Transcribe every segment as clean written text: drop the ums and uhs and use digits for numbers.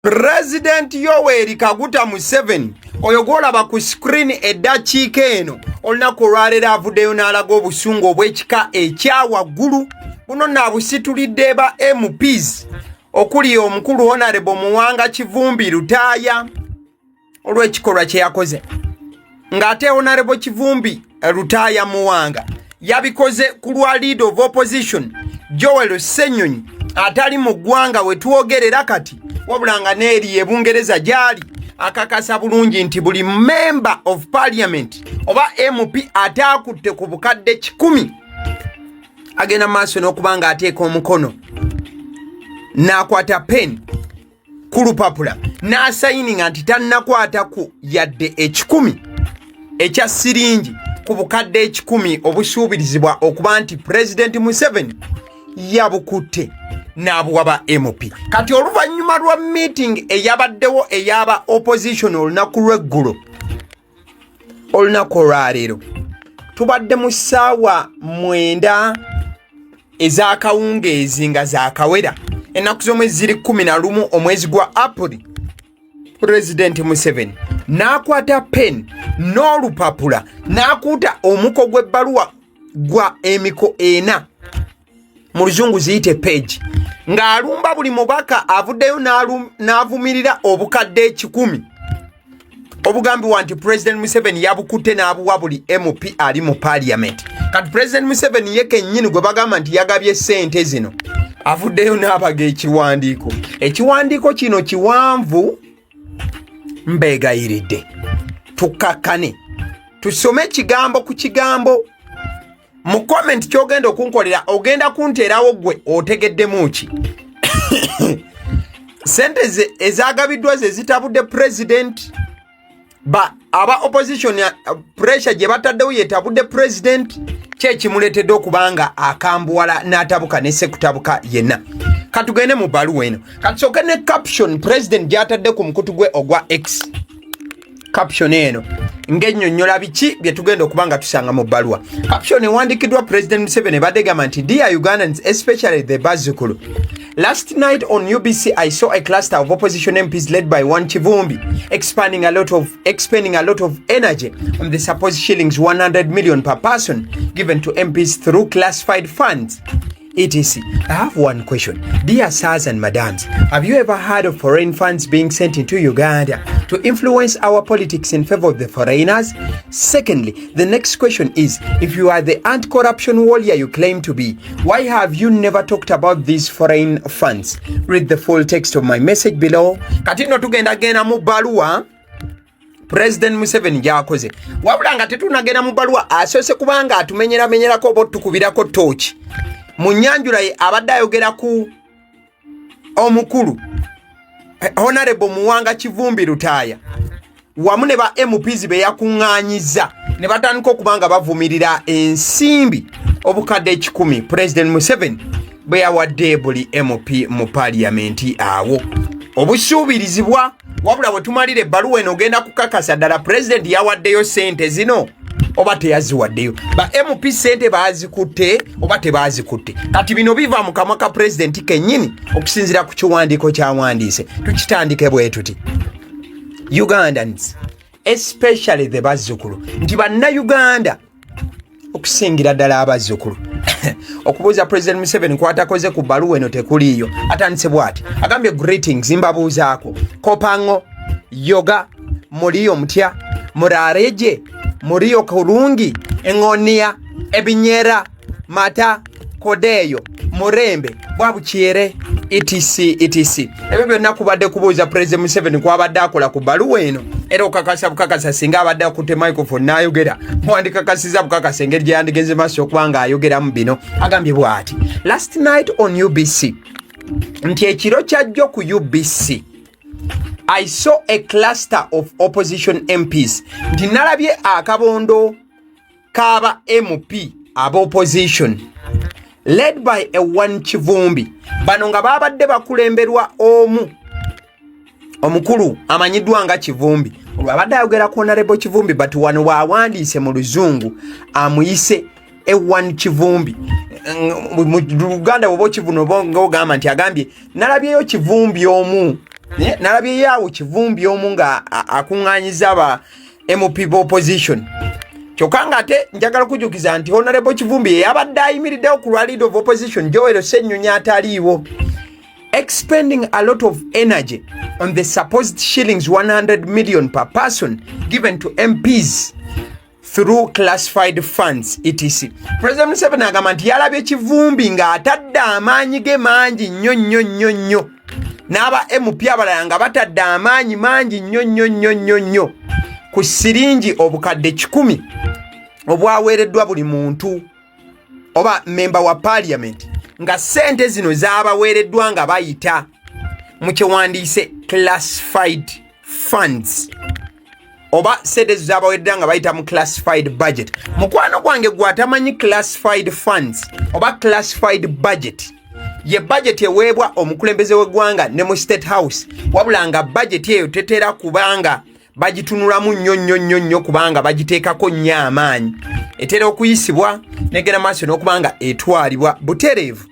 Pulezidenti Yoweri Kaguta Museveni oyo gw'olaba ku screen eddakiika eno, olunaku olwaleero avuddeyo n'alaga obusungu obw'ekika ekya waggulu. Buno naabusitulidde ba MPs okuli omukulu Honorable Muwanga Kivumbi Lutaaya olw'ekikolwa kye yakoze, ng'ate Honorable Kivumbi Lutaaya Muwanga yabikoze ku lwa Leader of Opposition Joel Ssenyonyi atali mu ggwanga we twogerera kati, wabula nga n'eri e Bungereza gy'ali akakasa bulungi nti buli Member of Parliament oba MP ataakutte ku bukadde 100 agenda maaso n'okuba nga ateeka omukono n'akwata pen ku lupapula n'asayininga nti tannakwata ku yadde 100 ekya siringi ku bukadde 100 obusuubirizibwa okuba nti Pulezidenti Museveni yabukutte n'abuwa ba MP. Kati oluvannyuma lwa meeting eyabaddewo ey'aba opposition olunaku lw'eggulo, olunaku olwaleero tubadde mu ssaawa 9 ez'akawungeezi nga zakawera, ennaku z'omwezi ziri 11 omwezi gwa Apuli, Pulezidenti Museveni n'akwata pen n'olupapula n'akuuta omuko gw'ebbaluwa gwa emiko ena, mu Luzungu ziyite page, ng'alumba buli mubaka avuddeyo n'avumirira obukadde 100 obugambibwa nti President Museveni yabukutte n'abuwa buli MP ali mu Parliament. Kati President Museveni ye kennyini gwe bagamba nti yagabye ssente zino avuddeyo n'abaga ekiwandiiko. Ekiwandiiko kino kiwanvu, mbeegayiridde tukkakkane tusome ekigambo ku kigambo. Mu comment kyogenda okunkolera, ogenda kunteerawo gwe otegeddemu ki? Sente ezagabiddwa ze zitabudde president, ba aba opposition pressure gye bataddewo yetabudde president, kyekimuleetedde okuba nga akambuwala n'atabuka ne sekutabuka yenna. Katugende mu bbaluwa eno. Katusooke ne caption president gy'atadde ku mukutu gwe ogwa X. Caption eno ng'ennyonnyola biki bye tugenda okuba nga tusanga mu bbaluwa. Caption ewandiikiddwa President Museveni ebadde egamba nti, "Dear Ugandans, especially the bazzukulu, last night on UBC I saw a cluster of opposition MPs led by one Kivumbi expanding a lot of expending a lot of energy on the supposed shillings 100 million per person given to MPs through classified funds, etc. I have one question. Dear sirs and madams, have you ever heard of foreign funds being sent into Uganda to influence our politics in favor of the foreigners? Secondly, the next question is, if you are the anti-corruption warrior you claim to be, why have you never talked about these foreign funds? Read the full text of my message below." Kati nno tugenda genda mu bbaluwa President Museveni gyakoze, wabula nga tetunagenda mu bbaluwa, asoose kubanga atumenyeramenyerako oba otukubirako tooki mu nnyanjula ye. Abadde ayogera ku omukulu Honorable Muwanga Kivumbi Lutaaya wamu ne ba MPs be yakuŋŋaanyiza ne batandika okuba nga bavumirira ensimbi obukadde 100 President Museveni bwe yawadde buli MP mu Paliyamenti awo obusuubirizibwa. Wabula bwe tumalira ebbaluwa eno, ogenda kukakasa ddala pulezidenti yawaddeyo sente zino oba teyaziwaddeyo, ba MP sente baazikutte oba tebaazikutte. Kati bino biva mu kamwa ka pulezidenti kennyini okusinziira ku kiwandiiko kyawandiise. Tukitandike bwe tuti: "Ugandans, especially the bazzukulu," nti Bannayuganda okusingira ddala abazzukulu. Okubuuza President Museveni kwatakoze ku bbaluwa eno tekuliiyo. Atandise bw'ati, agambye, "Greetings, mbabuuzaako kopango yoga, muliyo mutya, murareje, muriyo kurungi, eŋonia ebinyera mata kodeeyo murembe bwabukyere, etc etc." Ebyo byonna kubadde kubuuza President Museveni kwabadde akola ku bbaluwa eno. Era okakasa bukakasa singa abadde akutte microphone n'ayogera, wandikakasiza bukakasa engeri gye yandigenze maaso okuba nga ayogeramu bino. Agambye bw'ati, "Last night on UBC," nti ekiro kyajjo ku UBC, "I saw a cluster of opposition MPs," nti nalabye akabondo k'aba MP ab'opposition, "led by a one Kivumbi," bano nga babadde bakulemberwa omu omukulu amanyiddwa nga Kivumbi. Olwo abadde ayogera ku Honorable Kivumbi, but wano waawandiise mu Luzungu amuyise e1 Kivumbi. Mu Luganda bwoba okivuna oba nga ogamba nti agambye nalabyeyo Kivumbi omu. Nalabyeyo awo Kivumbi omu nga akuŋŋanyiza aba MP b'opposition, kyokka nga ate njagala okujjukiza nti Honorable Kivumbi yeyabadde ayimiriddewo ku lwa leader of opposition Joel Ssenyonyi ataliiwo, expending a lot of energy on the supposed shillings 100 million per person given to MPs through classified funds, etc. President Museveni agamba nti yalabye Kivumbi ng'atadde amaanyi ge mangi nnyo nnyo nnyo nnyo, n'aba MP abalala nga batadde amaanyi mangi nnyo nnyo nnyo nnyo nnyo ku siringi 100,000 obwaweereddwa buli muntu oba memba wa parliament, nga ssente zino zaabaweereddwa nga bayita mu kyewandiise classified funds, oba sente ezo zabaweereddwa nga bayita mu classified budget. Mukwano gwange gwe atamanyi classified funds oba classified budget, ye budget eweebwa omukulembeze w'eggwanga ne mu State House, wabula nga budget eyo tetera kubanga bagitunulamu nnyo nnyo nnyo nnyo, kubanga bagiteekako nnyo amaanyi. Etera okuyisibwa negenda maaso n'okuba nga etwalibwa butereevu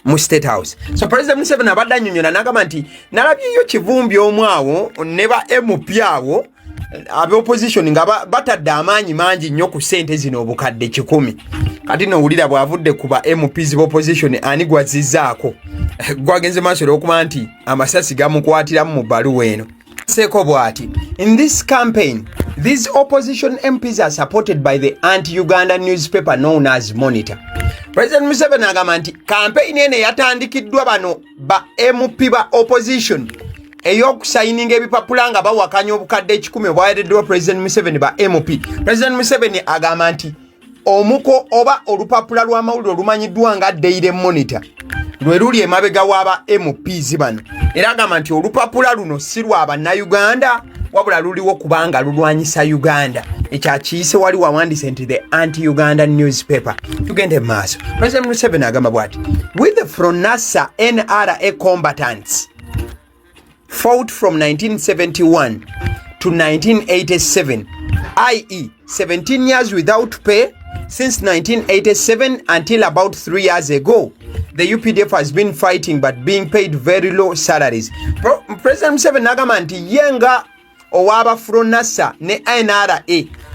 mu State House. So President Museveni abadde annyonnyola n'agamba nti nalabyeyo Kivumbi omu awo ne ba MP awo ab'opposition nga batadde amaanyi mangi nnyo ku ssente zino 100,000. Kati nowulira bw'avudde ku ba MPs b'opposition, ani gwazizzaako gwagenze maaso olw'okuba nti amasasi gamukwatiramu mu bbaluwa eno. Seeko bw'ati: in this campaign, these opposition MPs are supported by the anti-Uganda newspaper known as Monitor. President Museveni agamba nti campaign eno eyatandikiddwa bano ba MP ba opposition ey'okusayininga ebipapula nga bawakanya 100,000 obwaweereddwa President Museveni ba MP, President Museveni agamba nti omuko oba olupapula lw'amawulire olumanyiddwa nga Daily Monitor lwe luli emabega w'aba MPs bano. Era agamba nti olupapula luno si lwa Bannayuganda, wabula luliwo kubanga lulwanyisa Uganda. Ekyakiyise wali wawandiise nti the anti Uganda newspaper. Tugende mu maaso. President Museveni agamba bw'ati: with the FRONASA NRA combatants fought from 1971 to 1987, i.e. 17 years without pay. Since 1987 until about 3 years ago, the UPDF has been fighting but being paid very low salaries. President Museveni agamba nti ye nga ow'aba FRONASA ne NRA,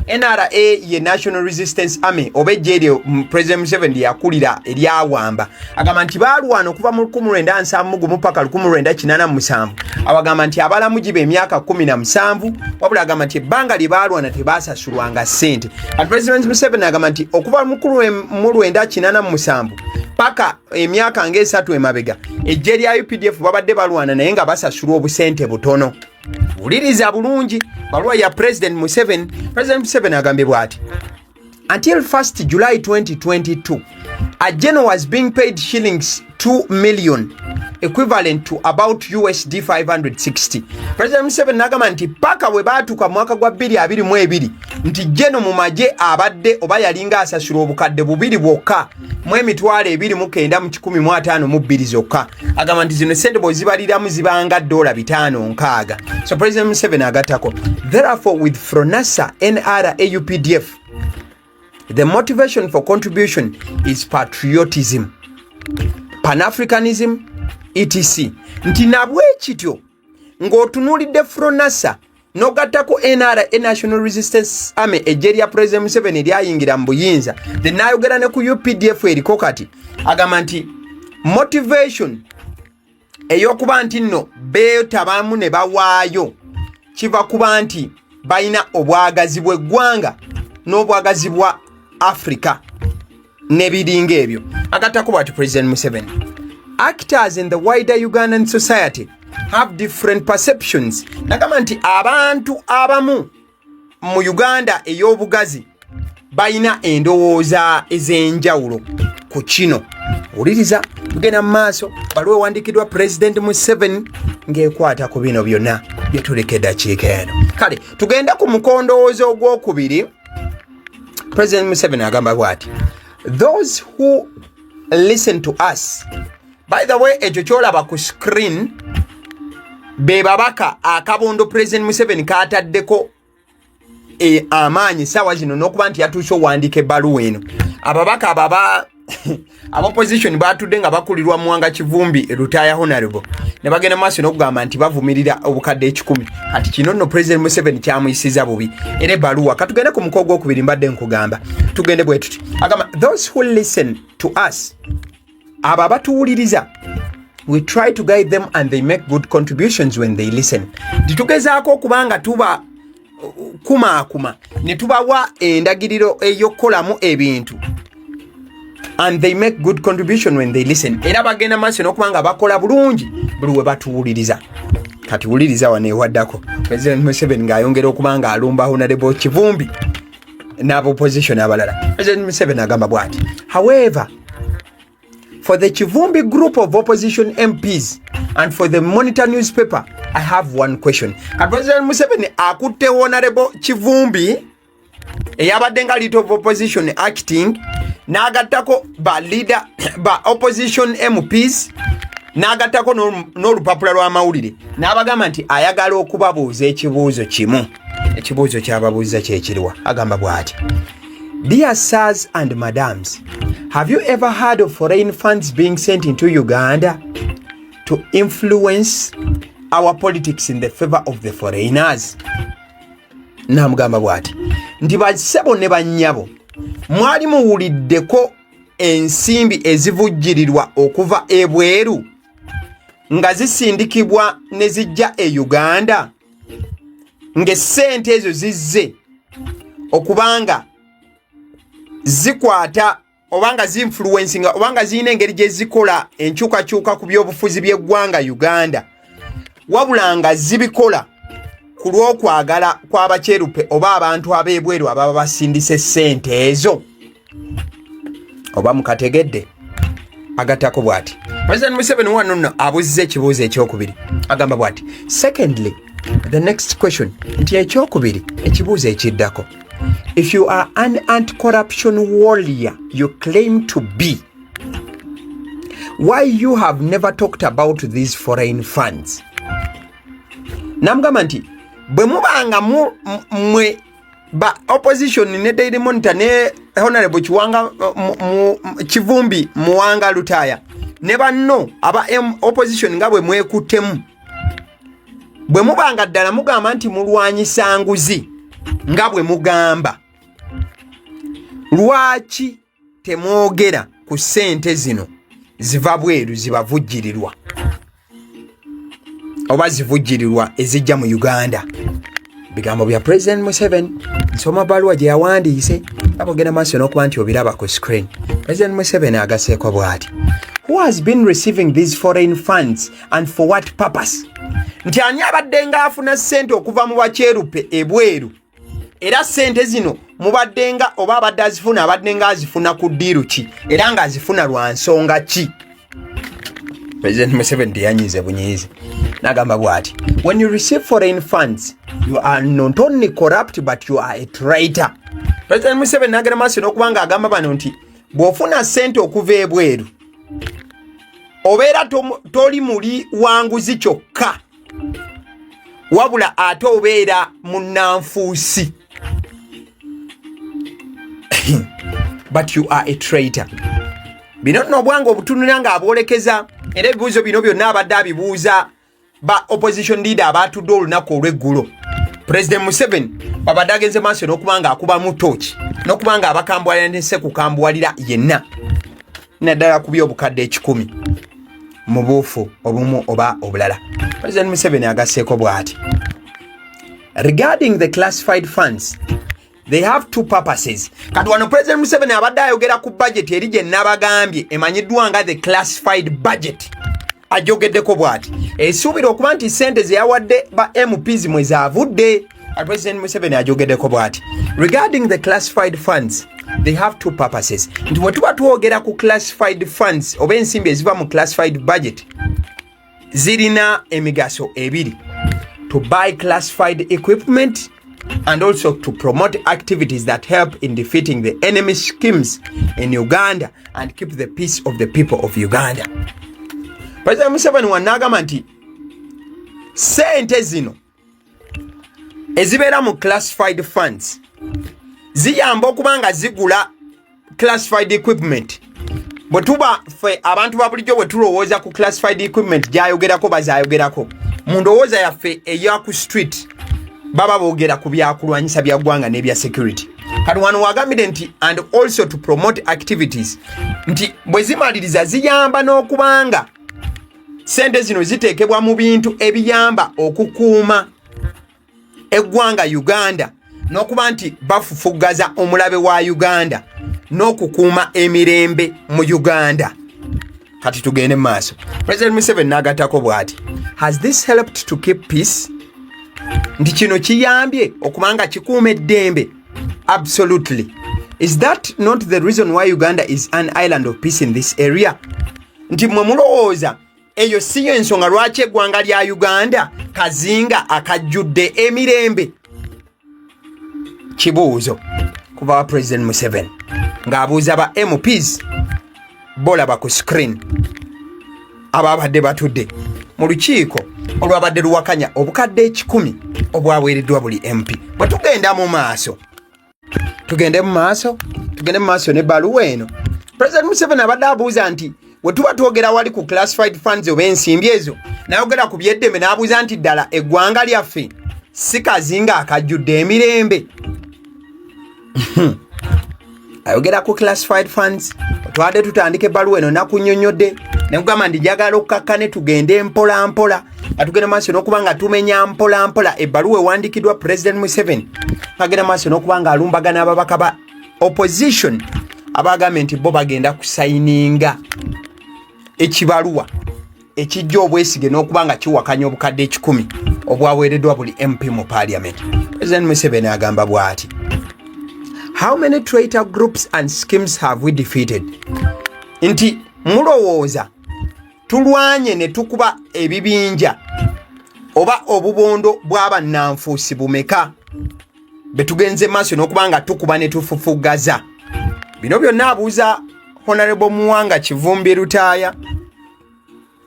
NRA ye National Resistance Army oba ejje eryo President Museveni lyeyakulira eryawamba, agamba nti baalwana okuva mu 1971 paka 1987. Abagamba nti abalamu giba emyaka 17, wabula agamba nti ebbanga lye baalwana tebasasulwanga ssente. Kati President Museveni agamba nti okuva mu 1987 paka emyaka ng'esatu emabega, ejje lya UPDF babadde balwana naye nga basasulwa obusente butono. Wuliriza bulungi baluwa ya President Museveni. President Museveni agambye bw'ati: until 1st July 2022, a general was being paid shillings 2 million, equivalent to about USD 560. President Museveni n'agamba nti paka bwe baatuuka mu mwaka gwa 2022 nti general mu magye abadde oba yalinga asasula 2,000 bwokka mu 29,152 zokka. Agamba nti zino sente bwezibaliramu zibanga dola 560. So President Museveni agattako: therefore, with FRONASA NRA UPDF, the motivation for contribution is patriotism, Pan-Africanism, etc. Nti nabwe kityo ng'otunuulidde FRONASA n'ogattako NRA, National Resistance Army, ejje lya President Museveni eryayingira mu buyinza, then n'ayogera ne ku UPDF eriko kati, agamba nti motivation ey'okuba nti nno beetabamu ne bawaayo kiva kuba nti balina obwagazi bw'eggwanga n'obwagazi bwa Africa n'ebiringa ebyo. Agattako bwati President Museveni: actors in the wider Ugandan society have different perceptions. Nagamba nti abantu abamu mu Uganda ey'obugazi balina endowooza ez'enjawulo ku kino. Wuliriza, tugenda mu maaso. Baluwa ewandiikiddwa President Museveni ng'ekwata ku bino byonna byetuleka eddakiika eno. Kale tugenda ku mukondowooza ogwokubiri. President Museveni agamba bw'ati: those who listen to us. By the way, ekyo kyolaba ku screen be babaka akabondo President Museveni kataddeko amaanyi saawa zino n'okuba nti yatuuse owandiika ebbaluwa eno. Ababaka abo aba Aba opposition batudde nga bakulirwa Muwanga Kivumbi Lutaaya Honorable, ne bagenda maaso n'okugamba nti bavumirira obukadde 100. Kati kino nno President Museveni kyamuyisiza bubi. Era ebbaluwa, katugende ku muko ogwokubiri, mbadde nkugamba tugende bwe tuti. Agamba, "Those who listen to us," abo abatuwuliriza, "we try to guide them and they make good contributions when they listen." Titugezaako okuba nga tuba kumaakuma ne tubawa endagiriro ey'okukolamu ebintu, and they make good contribution when they listen. Era bagenda maaso n'okuba nga bakola bulungi buli we batuwuliriza. Kati wuliriza wano ewaddako, President Museveni ng'ayongera okuba nga alumba Honorable Kivumbi n'aba opposition abalala. President Museveni agamba bw'ati, "However, for the Kivumbi group of opposition MPs and for the Monitor newspaper, I have one question." Kati President Museveni akutte Honorable Kivumbi eyabadde nga leader of opposition acting, n'agattako ba leader ba opposition MPs, n'agattako n'olupapula lw'amawulire, n'abagamba nti ayagala okubabuuza ekibuuzo kimu. Ekibuuzo kyababuuza kyekiriwa? Agamba bw'ati, "Dear sirs and madams, have you ever heard of foreign funds being sent into Uganda to influence our politics in the favor of the foreigners?" Namugamba bw'ati nti, "Bassebo ne bannyabo, mwali muwuliddeko ensimbi ezivujjirirwa okuva ebweru nga zisindikibwa ne zijja e Uganda, ng'essente ezo zizze okubanga zikwata oba nga zinfluencinga oba nga zirina engeri gye zikola enkyukakyuka ku byobufuzi by'eggwanga Uganda, wabula nga zibikola ku lw'okwagala kw'abakyerupe oba abantu ab'ebweru ababa basindise ssente ezo? Oba mukategedde?" Agattako bw'ati President Museveni wano nno abuuziza ekibuuzo ekyokubiri. Agamba bw'ati, "Secondly, the next question," nti ekyokubiri, ekibuuzo ekiddako, "if you are an anti-corruption warrior you claim to be, why you have never talked about these foreign funds?" Namugamba nti bwe mubanga mwe ba opposition ne Daily Monitor ne Honorable Kiwanga Kivumbi Muwanga Lutaaya ne banno aba opposition nga bwe mwekuttemu, bwe mubanga ddala mugamba nti mulwanyisa nguzi nga bwe mugamba, lwaki temwogera ku ssente zino ziva bweru zibavujjirirwa oba zivujjirirwa ezijja mu Uganda? Bigambo bya President Museveni. Nsoma baluwa gye yawandiise, abogenda maaso n'okuba nti obiraba ku screen. President Museveni agaseeko bw'ati, "Who has been receiving these foreign funds and for what purpose?" Nti ani abadde ng'afuna ssente okuva mu bakyerupe ebweru, era ssente zino mubadde nga oba abadde azifuna, abadde nga azifuna ku deal ki, era ng'azifuna lwa nsonga ki? President Museveni teyanyiize bunyiizi, n'agamba bw'ati, "When you receive foreign funds, you are not only corrupt but you are a traitor." President Museveni n'agenda maaso n'okuba nga agamba bano nti bw'ofuna ssente okuva ebweru, obeera toli muli wanguzi kyokka, wabula ate obeera munnanfuusi, but you are a traitor. Bino nno obwanga obutunulira ng'abwolekeza, era ebibuuzo bino byonna abadde abibuuza ba opposition leader abatudde olunaku olw'eggulo. President Museveni babadde agenze maaso n'okuba nga akubamu tooki n'okuba nga abakambuwalira ne sekukambuwalira yenna, naddala ku byobukadde 100 mu buufu obumu oba obulala. President Museveni agasseeko bw'ati, "Regarding the classified funds, they have two purposes." Kati wano President Museveni abadde ayogera ku budget eri gye nabagambye emanyiddwa nga the classified budget. Ajogeddeko bw'ati, esuubira okuba nti sente ze yawadde ba MPs mwe zaavudde. President Museveni ajogeddeko bw'ati, "Regarding the classified funds, they have two purposes." Nti bwe tuba twogera ku classified funds oba ensimbi eziva mu classified budget, zirina emigaso ebiri: to buy classified equipment and also to promote activities that help in defeating the enemy schemes in Uganda and keep the peace of the people of Uganda. President Museveni wanaagamba nti sente zino ezibeera mu classified funds ziyamba okuba nga zigula classified equipment. Bwe tuba ffe abantu ba bulijjo, bwe tulowooza ku classified equipment gyayogerako, bazayogerako mu ndowooza yaffe eya ku street, baba boogera ku byakulwanyisa bya ggwanga n'ebya security. Kati wano wagambire nti "and also to promote activities", nti bwe zimaliriza ziyamba n'okubanga sente zino ziteekebwa mu bintu ebiyamba okukuuma eggwanga Uganda n'okuba nti bafufuggaza omulabe wa Uganda n'okukuuma emirembe mu Uganda. Kati tugende mu maaso. President Museveni n'agattako bw'ati, "Has this helped to keep peace?" Nti kino kiyambye okubanga kikuuma eddembe? "Absolutely. Is that not the reason why Uganda is an island of peace in this area?" Nti mwe mulowooza eyo si yo ensonga lwaki eggwanga lya Uganda kazinga akajjudde emirembe? Kibuuzo kuva wa President Museveni ng'abuuza ba MPs bolaba ku screen ababadde batudde mu lukiiko olwabadde luwakanya obukadde 100 obwaweereddwa buli MP. Bwe tugenda mu maaso, tugende mu maaso, tugende mu maaso n'ebbaluwa eno. President Museveni abadde abuuza nti bwe tuba twogera wali ku classified funds oba ensimbi ezo, nayogera ku byeddembe, n'abuuza nti ddala eggwanga lyaffe si kazinga akajjudde emirembe? Ayogera ku classified funds. Twabadde tutandika ebbaluwa eno, nakunnyonnyodde nekugamba nti njagala okkakkane, tugende mpola mpola nga tugenda maaso n'okuba nga tumenya mpola mpola ebbaluwa ewandiikiddwa President Museveni, agenda maaso n'okuba nga alumbagana ababaka ba opposition abagambye nti bo bagenda kusayininga ekibaluwa ekijja obwesige n'okuba nga kiwakanya obukadde 100 obwaweereddwa buli MP mu parliament. President Museveni agamba bw'ati, "How many traitor groups and schemes have we defeated?" Nti mulowooza tulwanye ne tukuba ebibinja oba obubondo bw'abannanfuusi bumeka be tugenze maaso n'okuba nga tukuba ne tufufuggaza? Bino byonna abuuza Honorable Muwanga Kivumbi Lutaaya,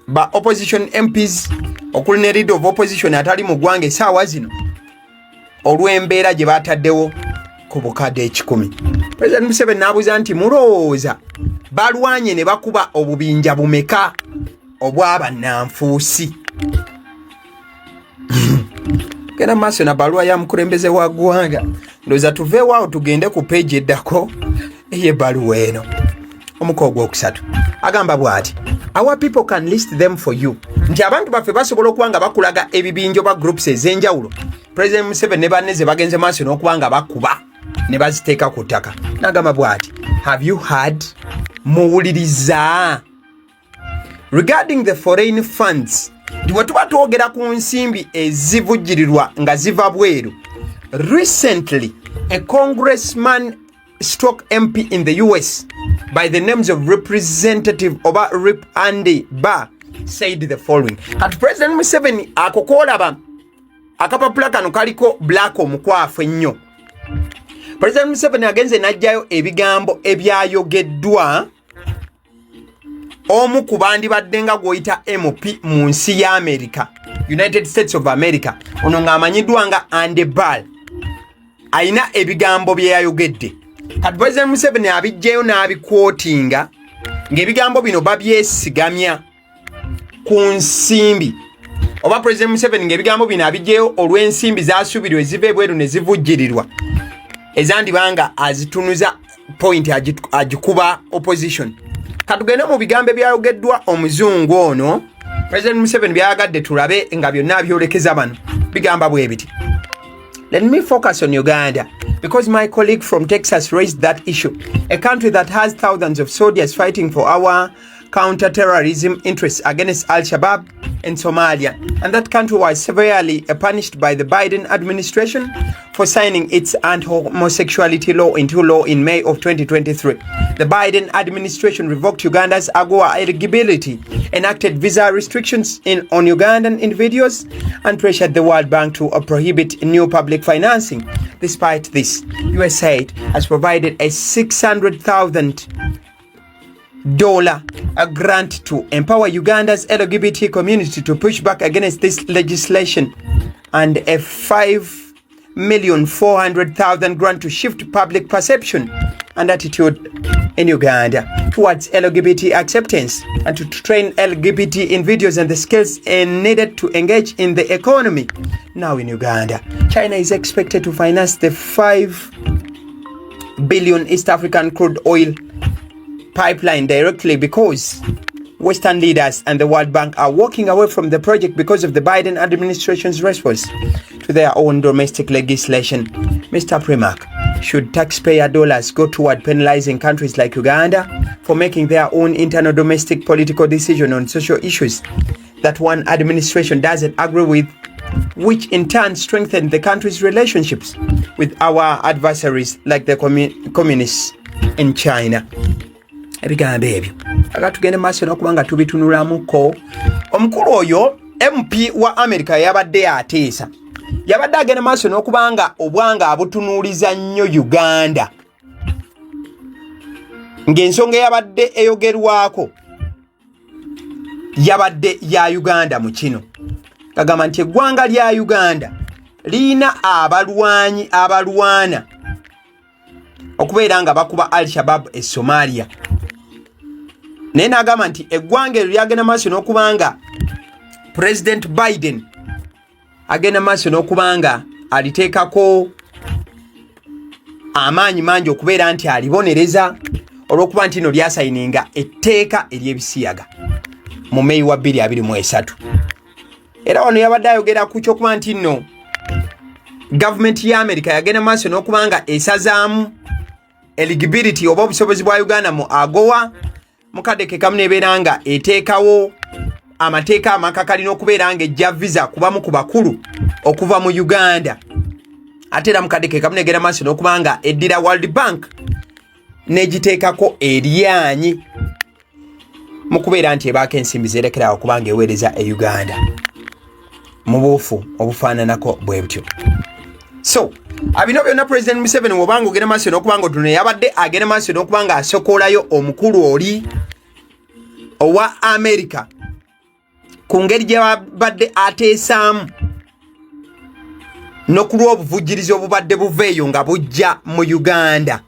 ba opposition MPs, okuli ne leader of opposition atali mu ggwanga essaawa zino, olw'embeera gye bataddewo ku bukadde 100. President Museveni n'abuuza nti mulowooza balwanye ne bakuba obubinja bumeka obw'abannanfuusi? Genda mu maaso na baluwa ya mukulembeze wa ggwanga. Ndowooza tuveewo awo, tugende ku peegi eddako ey'ebbaluwa eno. Omuko ogwokusatu agamba bw'ati, "Our people can list them for you." Nti abantu baffe basobola okuba nga bakulaga ebibinja oba groups ez'enjawulo President Museveni ne banne ze bagenze maaso n'okuba nga bakuba ne baziteeka ku ttaka. N'agamba bw'ati, "Have you heard?" Muwuliriza. "Regarding the foreign funds", nti bwe tuba twogera ku nsimbi ezivujjirirwa nga ziva bweru, "recently a congressman stroke MP in the US by the names of Representative oba Rep Andy Barr said the following." Kati President Museveni ako koolaba akapapula kano kaliko black omukwafu ennyo. President Museveni agenze n'aggyayo ebigambo ebyayogeddwa omu ku bandibadde nga gw'oyita MP mu nsi ya America, United States of America, ono ng'amanyiddwa nga Andy Barr. Ayina ebigambo bye yayogedde. Kati President Museveni abiggyeyo n'abikwotinga ng'ebigambo bino babyesigamya ku nsimbi, oba President Museveni ng'ebigambo bino abiggyeyo olw'ensimbi zasuubirwa eziva ebweru ne zivujjirirwa, ezandibanga azitunuza point agikuba opposition. Katugende mu bigambo ebyayogeddwa omuzungu ono. President Museveni byayagadde tulabe nga byonna abyolekeza bano, bigamba bwe biti, "Let me focus on Uganda because my colleague from Texas raised that issue. A country that has thousands of soldiers fighting for our counter-terrorism interests against Al-Shabaab in Somalia. And that country was severely punished by the Biden administration for signing its anti-homosexuality law into law in May of 2023. The Biden administration revoked Uganda's AGOA eligibility, enacted visa restrictions on Ugandan individuals, and pressured the World Bank to prohibit new public financing. Despite this, USAID has provided a $600,000 a grant to empower Uganda's LGBT community to push back against this legislation and a 5,400,000 grant to shift public perception and attitude in Uganda towards LGBT acceptance and to train LGBT individuals and the skills needed to engage in the economy. Now in Uganda, China is expected to finance the 5 billion East African crude oil pipeline directly because Western leaders and the World Bank are walking away from the project because of the Biden administration's response to their own domestic legislation. Mr. Primak, should taxpayer dollars go toward penalizing countries like Uganda for making their own internal domestic political decision on social issues that one administration doesn't agree with, which in turn strengthen the country's relationships with our adversaries like the communists in China? Ebigambo ebyo aga tugende maaso n'okuba nga tubitunulamuko. Omukulu oyo MP wa America yabadde ateesa, yabadde agenda maaso n'okuba nga obwanga abutunuuliza nnyo Uganda, ng'ensonga eyabadde eyogerwako yabadde ya Uganda. Mu kino kagamba nti eggwanga lya Uganda liyina abalwanyi abalwana okubeera nga bakuba Al Shabab e Somalia, naye n'agamba nti eggwanga eryo lyagenda maaso n'okuba nga President Biden agenda maaso n'okuba nga aliteekako amaanyi mangi okubeera nti alibonereza olw'okuba nti no lyasayininga etteeka ery'ebisiyaga mu Meyi wa 2023. Era wano yabadde ayogera ku kyokuba nti nno gavumenti ya Amerika yagenda maaso n'okuba nga esazaamu eligibility oba obusobozi bwa Uganda mu AGOA, mukadde ke kamu nebeera nga eteekawo amateeka amakakali n'okubeera nga ejja visa kubamu ku bakulu okuva mu Uganda. Ate era mukadde ke kamu negenda maaso n'okuba nga eddira World Bank n'egiteekako eryanyi mu kubeera nti ebaako ensimbi zerekerawo kubanga eweereza e Uganda mu buufu obufaananako bwe butyo. So abino byonna President Museveni wobanga ogenda maaso n'okuba nga otuno yabadde agenda maaso n'okuba nga asokolayo omukulu oli owa America ku ngeri gye babadde ateesaamu n'okulwa obuvujjirizi obubadde buva eyo nga bujja mu Uganda.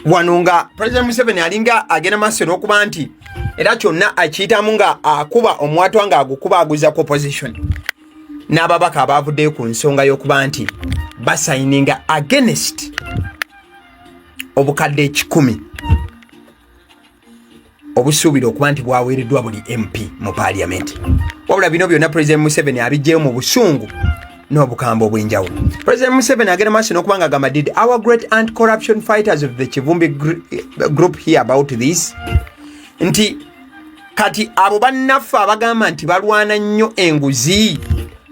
Wano nga President Museveni alinga agenda maaso n'okuba nti era kyonna akiyitamu nga akuba omuwatwa nga agukuba aguza ku opposition n'ababaka abaavuddeyo ku nsonga y'okuba nti basayininga against obukadde 100 obusuubira okuba nti bwaweereddwa buli MP mu Paaliyamenti. Wabula bino byonna President Museveni abijjeyo mu busungu n'obukambwe obw'enjawulo. President Museveni agenda maaso n'okuba nga agamba, "Did our great anti-corruption fighters of the Kivumbi group hear about this?" Nti kati abo bannaffe abagamba nti balwana nnyo enguzi,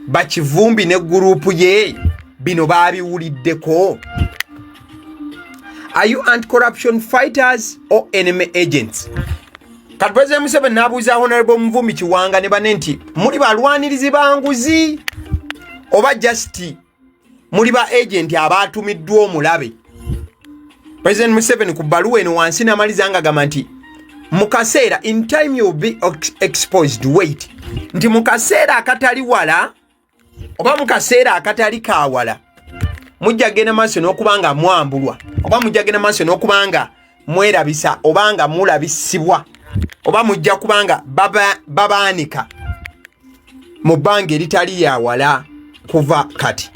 bakivumbi ne gurupu ye, bino babiwuliddeko? Are you anti-corruption fighters or enemy agents? Kati President Museveni n'abuuza Honorable Muvumbi Kiwanga ne bane nti muli balwanirizi ba nguzi oba just muli ba agent abatumiddwa omulabe? President Museveni ku bbaluwa eno wansi n'amaliza nga agamba nti mu kaseera, in time you will be exposed, wait, nti mu kaseera akatali wala oba mu kaseera akatali kawala mujja genda maaso n'okuba nga mwambulwa oba mujja genda maaso n'okuba nga mwerabisa oba nga mulabisibwa oba mujja kuba nga babaanika mu bbanga eritali yawala kuva kati.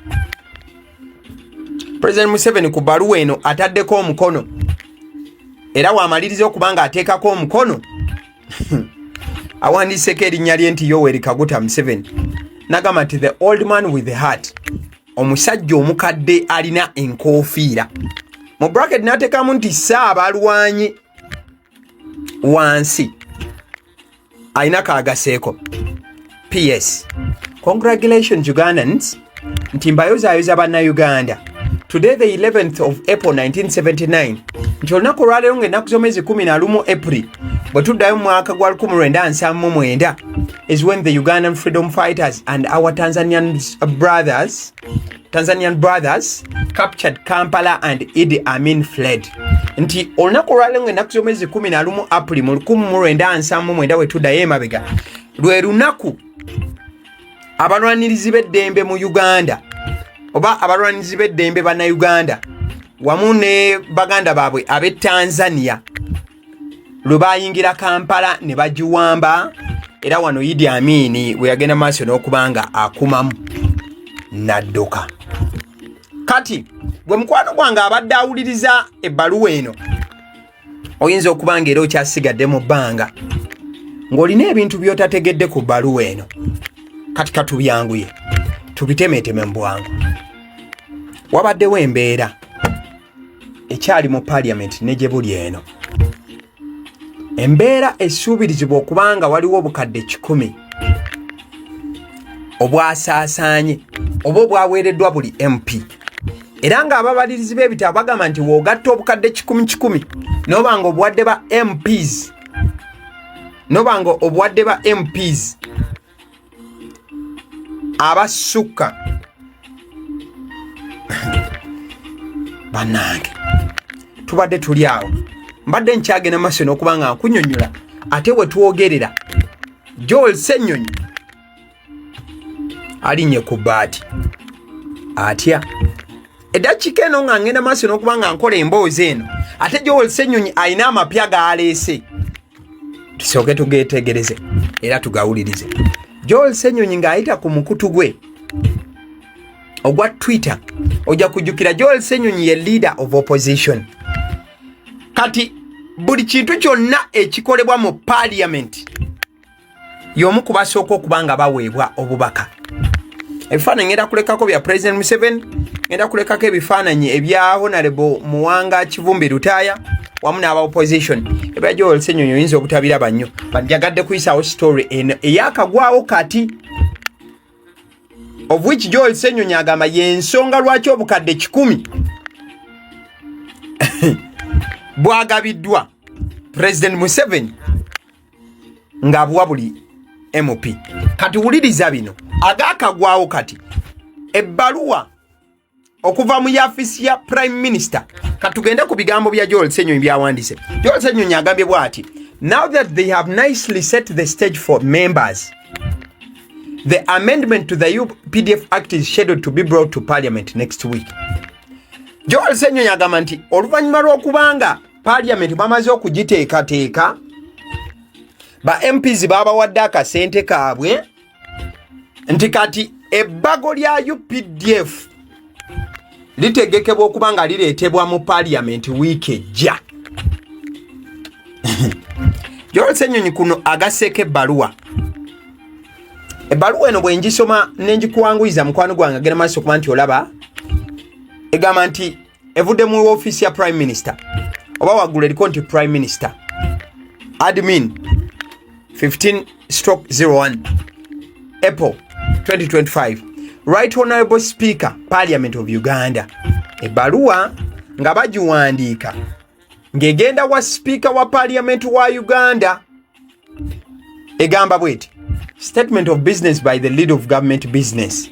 President Museveni ku bbaluwa eno ataddeko omukono, era wamaliriza okuba nga ateekako omukono awandiiseko erinnya lye nti Yoweri Kaguta Museveni, nagamba nti the old man with the hat, omusajja omukadde alina enkoofiira, mu bracket n'ateekamu nti saabalwanyi wansi alina kagaseeko. Ps, congratulations Ugandans, nti mbayozaayoza Bannayuganda. Today, the 11th of April 1979, nti olunaku olwaleero ng'ennaku z'omwezi 11 April bwe tuddayo mu mwaka gwa 1979, is when the Ugandan freedom fighters and our Tanzanian brothers captured Kampala and Idi Amin fled. Nti olunaku olwaleero ng'ennaku z'omwezi 11 April mu 1979 bwe tuddayo emabega lwe lunaku abalwanirizi b'eddembe mu Uganda oba abalwanirizi b'eddembe Bannayuganda wamu ne baganda baabwe ab'e Tanzania lwe bayingira Kampala ne bagiwamba, era wano Idi Amini bwe yagenda maaso n'okuba nga akumamu n'adduka. Kati gwe mukwano gwange abadde awuliriza ebbaluwa eno, oyinza okuba nga era okyasigadde mu bbanga ng'olina ebintu by'otategedde ku bbaluwa eno. Kati katubyanguye tubitemeeteme mu bwangu. Wabaddewo embeera ekyali mu parliament ne gye buli eno, embeera esuubirizibwa okuba nga waliwo obukadde 100 obwasaasaanye oba obwaweereddwa buli MP, era ng'ababalirizi b'ebitabo bagamba nti w'ogatta obukadde kikumi kikumi n'oba nga obuwadde ba MPs, n'oba nga obuwadde ba MPs abasukka, bannange, tubadde tuli awo, mbadde nkyagenda maaso n'okuba nga nkunyonyola. Ate we twogerera, Joel Ssenyonyi alinnye ku bbaati atya. Eddakiika eno nga ngenda maaso n'okuba nga nkola emboozi eno, ate Joel Ssenyonyi alina amapya g'aleese. Tusooke tugeetegereze era tugawulirize. Joel Ssenyonyi ng'ayita ku mukutu gwe ogwa Twitter, ojja kujjukira Joel Ssenyonyi ye leader of opposition. Kati buli kintu kyonna ekikolebwa mu parliament, y'omu ku basooka okuba nga baweebwa obubaka. Ebifaananyi ngenda kulekako bya President Museveni, ngenda kulekako ebifaananyi ebya Honorable Muwanga Kivumbi Lutaaya wamu n'aba opposition. Ebya Joel Ssenyonyi oyinza obutabiraba nnyo, but njagadde kuyisaawo story eno eyakagwawo kati, of which Joel Ssenyonyi agamba y'ensonga lwaki obukadde 100 bwagabiddwa President Museveni ng'abuwa buli MP. Kati wuliriza bino agakagwawo kati, ebbaluwa okuva mu yafisi ya Prime Minister. Katugende ku bigambo bya Joel Ssenyonyi byawandiise. Joel Ssenyonyi agambye bw'ati: "Now that they have nicely set the stage for members, the amendment to the UPDF Act is scheduled to be brought to parliament next week." Joel Ssenyonyi agamba nti oluvannyuma lw'okubanga parliament bamaze okugiteekateeka, ba MPs babawadde akasente kaabwe, nti kati ebbago lya UPDF litegekebwa okuba nga lireetebwa mu parliament wiiki ejja. Joel Ssenyonyi kuno agasseeko ebbaluwa. Ebbaluwa eno bwe ngisoma nenjikuwanguyiza, mukwano gwange agenda maaso okuba nti olaba, egamba nti evudde mu ofiisi ya Prime Minister, oba waggulu eriko nti Prime Minister Admin 15/01 April 2025, Right Honorable Speaker, Parliament of Uganda. Ebbaluwa nga bagiwandiika ng'egenda wa sipiika wa parliament wa Uganda, egamba bweti: "Statement of business by the leader of government business.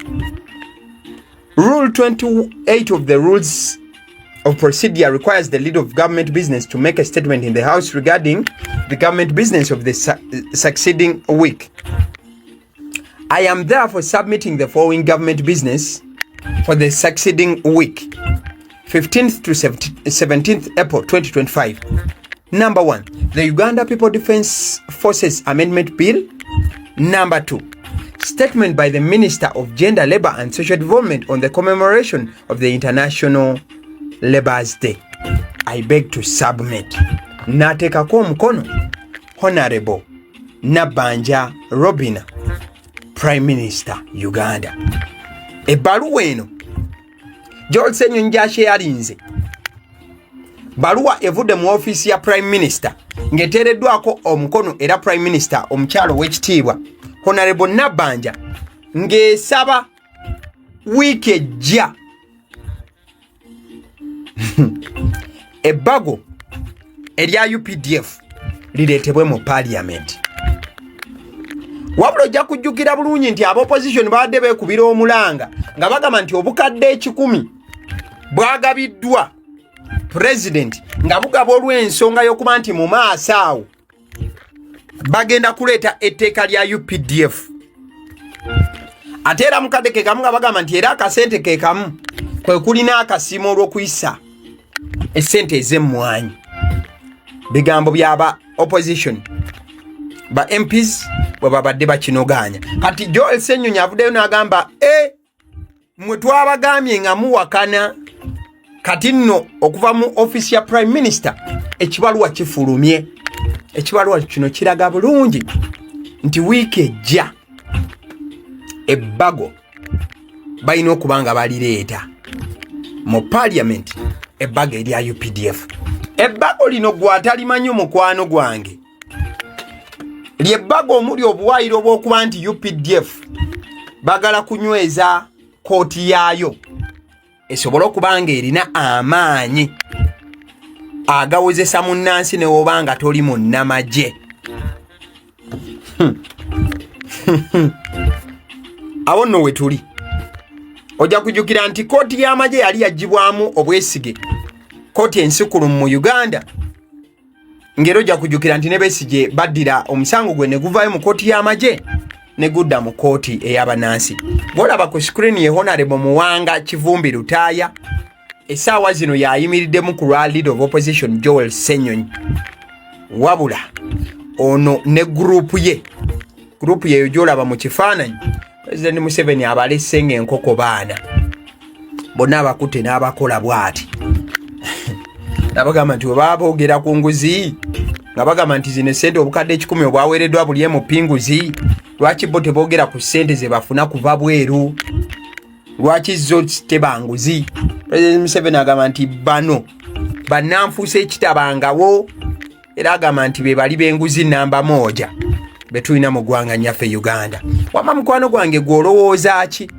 Rule 28 of the Rules of Procedure requires the leader of government business to make a statement in the House regarding the government business of the succeeding week. I am therefore submitting the following government business for the succeeding week, 15th to 17th April 2025. Number one, the Uganda People Defense Forces Amendment Bill. Number two, statement by the Minister of Gender, Labor and Social Development on the commemoration of the International Labour's Day. I beg to submit." N'ateekako omukono Honorable Nabbanja Robina, Prime Minister, Uganda. Ebbaluwa eno Joel Ssenyonyi gyakyeyalinze, baluwa evudde mu ofiisi ya Prime Minister ng'eteereddwako omukono era Prime Minister omukyalo ow'ekitiibwa Honorable Nabbanja, ng'esaba wiiki ejja ebbago erya UPDF lireetebwe mu parliament. Wabula ojja kujjukira bulungi nti aba opposition babadde beekubira omulanga nga bagamba nti obukadde 100 bwagabiddwa president nga bugaba olw'ensonga y'okuba nti mu maaso awo bagenda kuleeta etteeka lya UPDF. Ate era mukadde ke kamu nga bagamba nti era akasente ke kamu kwe kulina akasiimo olw'okuyisa. Essente ez'emmwanyi, bigambo byaba opposition ba MPs bwe babadde bakinogaanya. Kati Joel Ssenyonyi avuddeyo n'agamba, e mwe twabagambye nga muwakana. Kati nno okuva mu ofiisi ya Prime Minister ekibaluwa kifulumye. Ekibaluwa kino kiraga bulungi nti wiiki ejja ebbago balina okuba nga balireeta mu parliament, ebbago erya UPDF. Ebbago lino gwatalimanyi, mukwano gwange, lyebbago omuli obuwaayiro obw'okuba nti UPDF bagala kunyweza kooti yaayo esobole okuba nga erina amaanyi agawozesa munnansi newoba nga toli munnamagye. Awo nno we tuli. Ojja kujjukira nti kooti y'amagye yali yaggyibwamu obwesige, kooti ensikulu mu Uganda, ng'era ojja kujjukira nti ne Besigye baddira omusango gwe ne guvaayo mu kooti y'amagye ne gudda mu kooti ey'abannansi. Gwolaba ku screen ye Honorable Muwanga Kivumbi Lutaaya, essaawa zino yayimiriddemu ku lwa Leader of Opposition Joel Ssenyonyi. Wabula ono ne gurupu ye, gurupu yeyo gyolaba mu kifaananyi, President Museveni abalese ng'enkoko baana bonna abakutte n'abakola bw'ati, nabagamba nti webaba boogera ku nguzi nga bagamba nti zino esente obukadde 100 obwaweereddwa buli emupinguzi, lwaki bo teboogera ku ssente ze bafuna kuva bweru? Lwaki zo teba nguzi? President Museveni agamba nti bano bannanfuusa ekitabangawo, era agamba nti be bali b'enguzi namba moja betulina mu ggwanga nyaffe Uganda. Wama mukwano gwange, gwe olowooza ki?